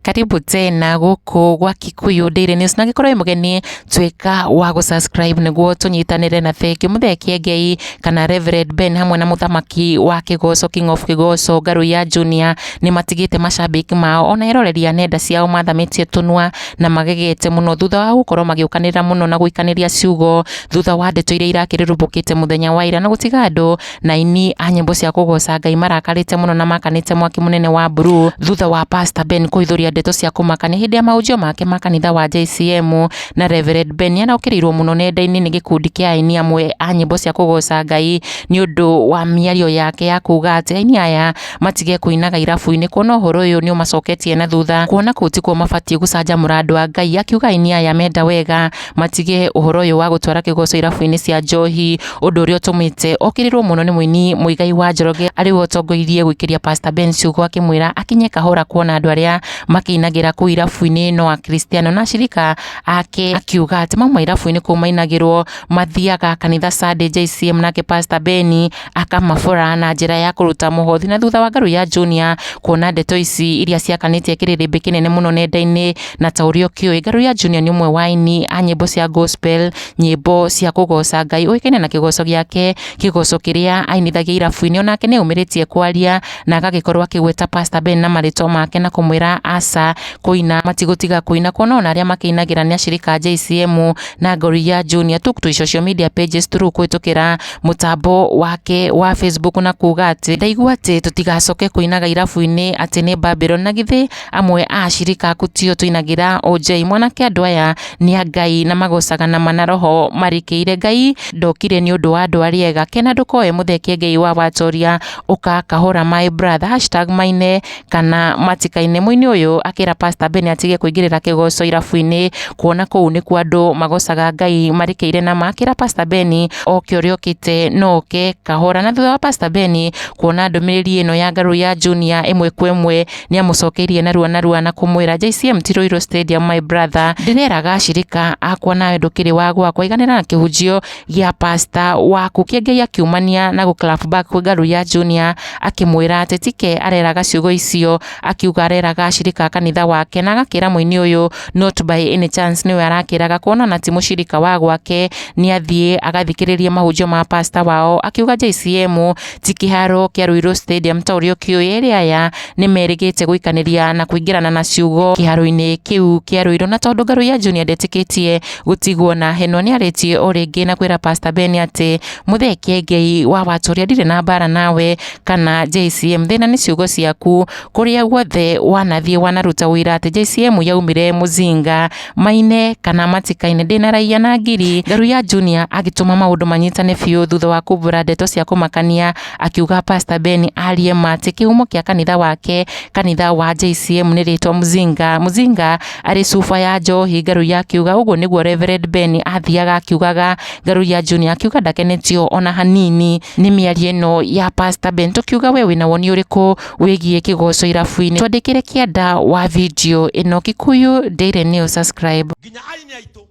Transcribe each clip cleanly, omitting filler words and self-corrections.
Karibu tena gũkũ gwa Kikuyu Daily News, na angĩkorwo wĩ mũgeni tuĩka wa gũ-subscribe nĩguo tũnyitanĩre. Na thengiũ Mũthee Kĩengei kana Reverend Ben hamwe na mũthamaki wa Kĩgoco, King of Kĩgoco, Ngaruiya Junior, nĩ matigĩte macambĩki mao ona eroreri a nenda ciao mathamĩtie tũnua na magegete mũno thutha wa gũkorwo magĩũkanĩrĩra mũno na gũikanĩria ciugo thutha wa ndeto iria irakĩrĩrũmbũkĩte mũthenya wa ira na gũtiga andũ na aini a nyĩmbo cia kũgoca Ngai marakarĩte mũno na makanĩte mwaki mũnene wa mburuu thutha wa Pastor Ben kũhithũria ndeto cia kũmakania hĩndĩ ya mahunjio make ma kanitha wa JCM. Na Reverend Ben nĩarokĩrĩirwo mũno nenda-inĩ nĩ gĩkundi kĩa aini amwe a nyĩmbo cia kũgoca Ngai nĩ ũndũ wa mĩario yake ya kuga atĩ aini aya matige kũinaga irabu-inĩ, kuona ũhoro ũyũ nĩ ũmacoketie na thutha, kuona kũu tikuo mabatiĩ gũcanjamũra andũ a Ngai. Akiuga aini aya menda wega matige ũhoro ũyũ wa gũtwara kĩgoco irabu-inĩ cia njohi, ũndũ ũrĩa ũtũmĩte okĩrĩrwo mũno nĩ mũini Muigai wa Njoroge, arĩ we ũtongoirie gũikĩria Pastor Ben ciugo akĩmwĩra akinye kahora, kuona andũ arĩa makĩinagĩra kũu irabu-inĩ no akristiano na ashirika ake, akiuga atĩ mauma irabu-inĩ kũu mainagĩrwo mathiaga kanitha Sunday JCM, nake Pastor Ben akamabora na njĩra ya kũruta mũhothi. Na thutha wa Ngaruiya Junior kuona ndeto ici iria ciakanĩtie kĩrĩrĩmbĩ kĩnene mũno nenda-inĩ, na ta ũrĩa ũkĩũĩ, Ngaruiya Junior nĩ ũmwe wa aini a nyĩmbo cia gospel, nyĩmbo cia kũgoca Ngai, ũĩkaine na kĩgoco gĩake, kĩgoco kĩrĩa ainithagia irabu-inĩ, onake nĩ aumĩrĩtie kwaria na agagĩkorwo akĩgweta Pastor Ben na marĩtwa make na kũmwĩra aca, kũina matigũtiga kũina, kuona ona arĩa makĩinagĩra nĩ ashirika a JCM. Na Ngaruiya Junior took to social media pages through kũhĩtũkĩra mũtambo wake wa Facebook na kuga atĩ ndaigua atĩ tũtigacoke kũinaga irabu-inĩ atĩ nĩ Babylon, na githĩ amwe a ashirika aku tio tũinagĩra OJ? Mwanake, andũ aya nĩ a Ngai na magocaga na mana roho marĩkĩire. Ngai ndokire nĩ ũndũ wa andũ arĩa ega. Kena ndũkoe Mũthee Kĩengei wa Watoria, ũka kahora my brother, #maine kana matikaine. Mũini ũyũ akĩra Pastor Ben atige kũingĩrĩra kĩgoco irabu-inĩ, kuona kũu nĩkuo andũ magocaga Ngai marĩkĩire, na makĩra Pastor Ben oke ũrĩa okĩte no oke kahora. Na thutha wa Pastor Ben kuona ndũmĩrĩri ĩno ya Ngaruiya Junior ĩmwe kwa ĩmwe, nĩ amũcokeirie narua narua na kũmwĩra, "JCM ti Ruiru Stadium, my brother. Ndĩreraga ashirika akwa, nawe ndũkĩrĩ wa gwakwa. Iganĩra na kĩhunjio gĩa pastor waku." Kĩengei akiumania na gũ clap back kwĩ Ngaruiya Junior akĩmwĩra atĩ tike areraga ciugo icio, akiuga areraga ashirika a kanitha wake, na agakĩra mũini ũyũ not by any chance nĩwe arakĩraga, kuona na ti mũshirika wa gwake, nĩ athiĩ agathikĩrĩrie mahunjio ma pastor wao. Akiuga JCM ti kĩharo kĩa Ruiru Stadium. Ta ũrĩa ũkĩũĩ, erĩ aya nĩ merĩgĩte gũikanĩria na kũingĩrana na ciugo kĩharo-inĩ kĩu kĩa Ruiru, na tondũ Ngaruiya Junior ndetĩkĩtie gũtigwo na henwa, nĩ arĩtie o rĩngĩ na kwĩra Pastor Ben atĩ, "Mũthee Kĩengei wa Watoria, ndirĩ na mbara nawe kana JCM, thĩna nĩ ciugo ciaku. Kũrĩa guothe wanathiĩ wanaruta ũira atĩ JCM yaumire mũzinga. Maine kana matikaine, ndĩna raia na ngiri." Ngaruiya Junior agĩtũma maũndũ manyitane biũ thutha wa kumbũra ndeto cia kũmakania, akiuga Pastor Ben arie ma atĩ kĩhumo kĩa kanitha wake, kanitha wa JCM, nĩ rĩtwa Muzinga, Muzinga arĩ cuba ya njohi. Ngaruiya akiuga ũguo nĩguo Reverend Ben athiaga akiugaga. Ngaruiya Junior akiuga ndakenetio ona hanini nĩ mĩario ĩno ya Pastor Ben. Tũkiuga we wĩna woni ũrĩkũ wĩgiĩ kĩgoco irabu-inĩ? Twandĩkĩre kĩanda wa video ĩno. Kikuyu Daily News, subscribe. Nginya aini aitũ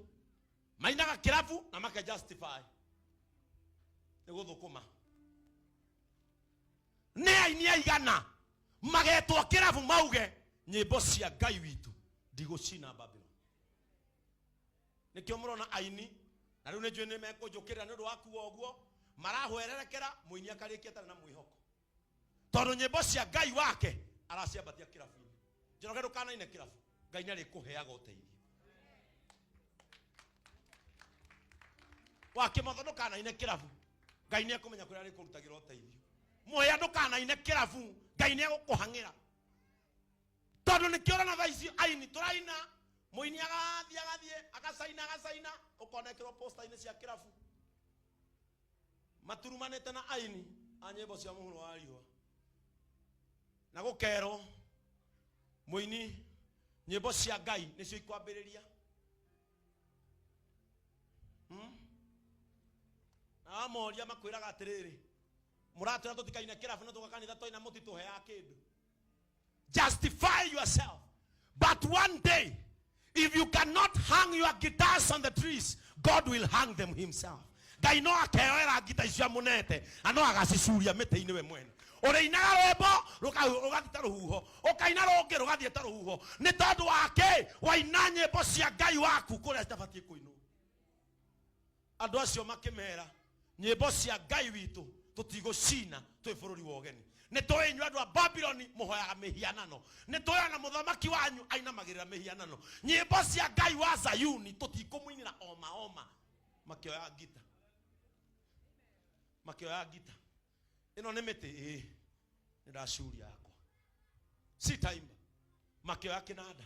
mainaga kĩrabu na make justify nĩ gũthũkũma. Nĩ aini aigana magetwo kĩrabu mauge nyĩmbo cia Ngai witũ ndigũcina Babylon? Nĩkĩo mũrona aini na rĩu nĩ njũĩ nĩ mekũnjũkĩrĩra nĩ ũndũ wa kuga ũguo, marahwererekera. Mũini akarĩkia atarĩ na mwĩhoko tondũ nyĩmbo cia Ngai wake araciambatia kĩrabu-inĩ. Njoroge, ndũkanaine kĩrabu, Ngai nĩ arĩkũheaga ũteithio. Wa kĩmotho, ndũkanaine kĩrabu, Ngai nĩ ekũmenya kũrĩa arĩkũrutagĩra ũteithio. Mũhĩa, ndũkanaine kĩrabu, Ngai nĩ egũkũhang'ĩra, tondũ nĩkĩo ũrona thaa ici aini tũraina, mũini agathiĩ agathiĩ agacaina agacaina, ũkona ĩkĩrwo posta-inĩ cia kĩrabu maturumanĩte na aini a nyĩmbo cia mũhuro wa riũa, na gũkerwo mũini nyĩmbo cia Ngai nĩcio ikwambĩrĩria. Na wamoria makwĩraga atĩrĩrĩ, mũratwĩra tũtikaine kĩrabu na tũka kanitha twaina mũtitũheaga kĩndũ. Justify yourself, but one day if you cannot hang your guitars on the trees, God will hang them himself. Ngai no akeyoera ngita icio amũnete na no agacicuria mĩtĩ-inĩ we mwene. Ũrĩinaga rwĩmbo rũgathiĩ ta rũhuho, ũkaina rũngĩ rũgathiĩ ta rũhuho, nĩ tondũ wa kĩ? Waina nyĩmbo cia Ngai waku kũrĩa citabatiĩ kũinwo. Andũ acio makĩmera, nyĩmbo cia Ngai witũ tũtigũcina twĩ bũrũri wa ũgeni. Nĩ tũĩ inyuĩ andũ a Babiloni mũhoyaga mĩhianano, nĩ tũĩ ona mũthamaki wanyu ainamagĩrĩra mĩhianano. Nyĩmbo cia Ngai wa Zayuni tũtikũmũinĩra oma oma. Makĩoya ngita, makĩoya ngita ĩno nĩ mĩtĩ ĩĩ, nĩ ndacuria yakwa sitaimba. Makĩoya kĩnanda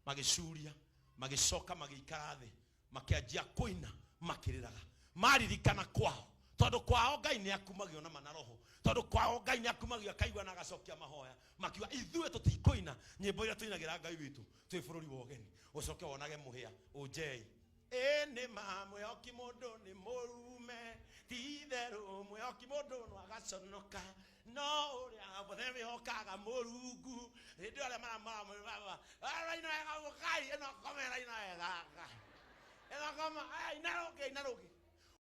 magĩcuria, magĩcoka magĩikara thĩ, makĩanjia kũina makĩrĩraga, maririkana kwao, tondũ kwao Ngai nĩ akumagio na mana roho, tondũ kwao Ngai nĩ akumagio akaigua na agacokia mahoya. Makiuga ithuĩ tũtikũina nyĩmbo iria tũinagĩra Ngai witũ twĩ bũrũri wa ũgeni. Ũcoke wonage mũhĩa ũnjei ĩ nĩ ma mwĩhoki mũndũ nĩ mũrume, ti itherũ mwĩhoki mũndũ no agaconoka, no ũrĩa wothe wĩhokaga Mũrungu hĩndĩ ĩyo arĩa maraina wega mũkai ĩno koma ĩraina wega ĩno koma, ina rũngĩ, ina rũngĩ.